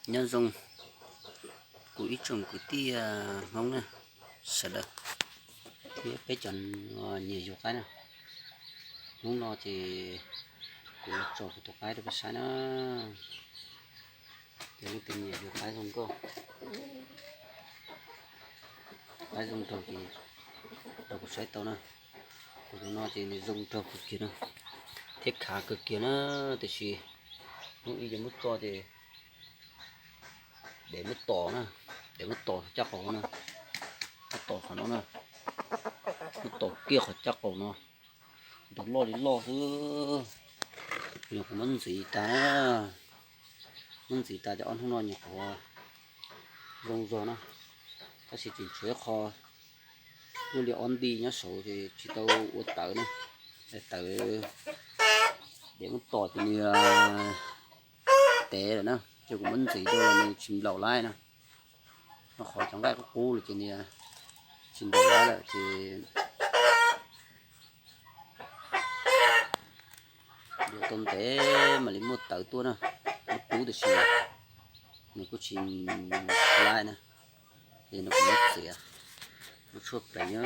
Nyob zoo kuv ib tsoom kwv tij Hmoob na, sawv daws thiab peb cov nyiam yug qaib na. Hnub no ces kuv los tso kuv tus qaib rau peb saib na. Ces leej twg nyiam yug qaib zoo nkauj, qaib zoo nraug ces rau kuv saib tau na. Kuv tus no ces nws zoo nraug kawg kiag na, thiab khav kawg kiag na, tiam sis hnub ib yog muab tso ces dev muab tom na, dev muab tom caj qaum no na, muab tom qhov no na, muab tom kiag qhov caj qaum no, ntau loj li loj xwb. Nyuam qhuav muab ntxiv tas na, muab ntxiv tas ces ob hnub no nyuam qhuav zoo zog na, tab sis tseem tshuav ib qho luaj li ob nti nyob saud ces tsis tau ua tawv na, tawv dev muab tom ces nws tev lawm na, ces kuv muab ntxiv rau los nws tsis nplaum laib na, rau qhov cov nqaij qub qub lawm ces nws tsis nplaum laib lawm ces yuav tau ntev mam li muaj tawv tuaj na, muab rub tiam sis nws kuj tsis laib na, ces nws kuj muab txiav, muab tshuaj pleev.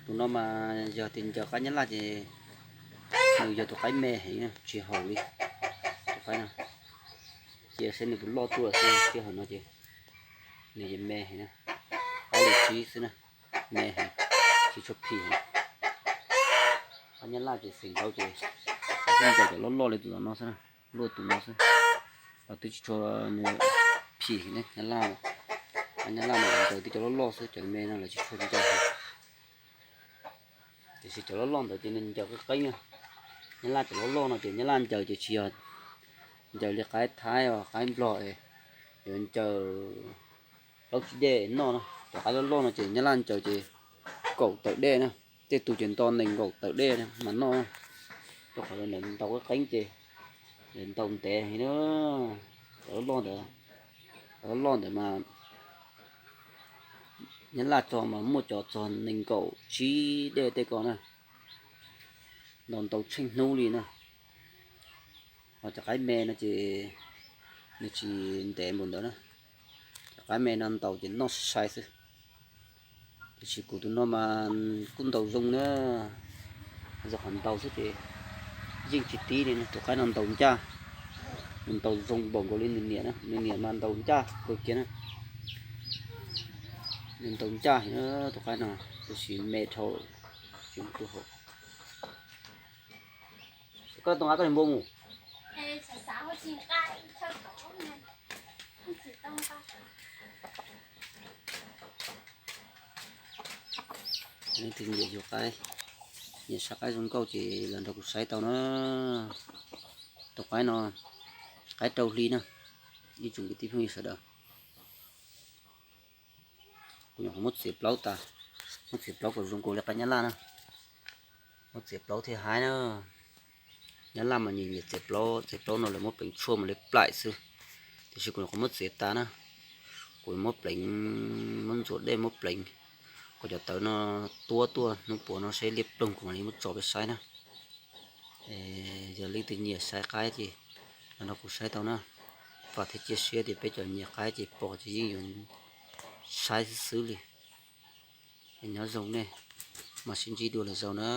Tus no mas yog tias ncaws qaib nyab laj ces nws yog tus qaib me heev, tsis haum li tus qaib no. Cia saib nws puas loj tuaj xwb, sij hawm no ces nws yeej me heev na, qaib li tsib xwb na, me heev, tsis tshua phim heev. Qaib nyab laj ces xeem ntau ces ncaws cov loj loj li tus no xwb na, luaj tus no xwb. Los twb tsis tshua phim heev nyab laj, qaib nyab laj mas ncaws tib cov loj loj xwb, cov me no lawv tsis tshua ncaws heev. Tiam sis cov loj loj ntawd ces nws ncaws qeeb qeeb na. Nyab laj cov loj loj no ces nyab laj ncaws ces tsis yog ncaws li qaib thaib os, qaib nplog es yuav ncaws plaub tsib dej noj na. Cov qaib loj loj no ces nyab laj ncaws ces kaum tawm dej na, tej tus ces nto nees nkaum tawm dej mas noj, rau qhov lawv ntaus qeeb qeeb ces lawv ntaus ntev heev na. Cov loj loj ntawd, cov loj loj ntawd mas nyab laj txog mas muaj cov txog nees nkaum tsib dej tej ko na, ntaus ntau tsheej hnub li na. Ho cov qaib me no ces nws tsis ntev npaum ntawd na, cov qaib me no ntaus ces noj sai sai xwb. Tiam sis kuv tus no mas kuj ntaus zoo na, yog qhov ntaus xwb ces yeej tsis tib li na. Tus qaib no ntaus ncaj, nws ntaus zoo npaum nkaus li nws niam na, nws niam mas ntaus ncaj kawg kiag na. Nws ntaus ncaj heev tus qaib no, tiam sis me dhau, tsis muaj tus haum. Koj tus nqa koj niag npua mus. Leej twg nyiam yug qaib, nyiam saib qaib zoo nkauj ces los nrog kuv saib tau na. Tus qaib no, qaib rau hli na, ib tsoom kwv tij phooj ywg sawv daws. Kuv nyuam qhuav muab txiav plaub tas, muab txiav plaub kom zoo nkaus li qaib nyab laj na. Muab txiav plaub thiaj haib na. Nyab laj mas nyiam nyiam txiav plaub, txiav plaub no lawv muab pleev tshuaj mas li plaim xwb. Tiam sis kuv nyuam qhuav muab txiav tas na, kuv muab pleev, muab ntxuav dej muab pleev kom cov tawv no tuab tuaj, hnub puav no seb liab ploog kuv mam li muab tso peb saib na. Yog leej twg nyiam saib qaib ces los nrog kuv saib tau na. Vam thiab cia siab tias peb cov nyiam qaib ces pom ces yeej yuav saib xwb xwb li. Nyob zoo nej, mam sib ntsib dua lwm zaus na.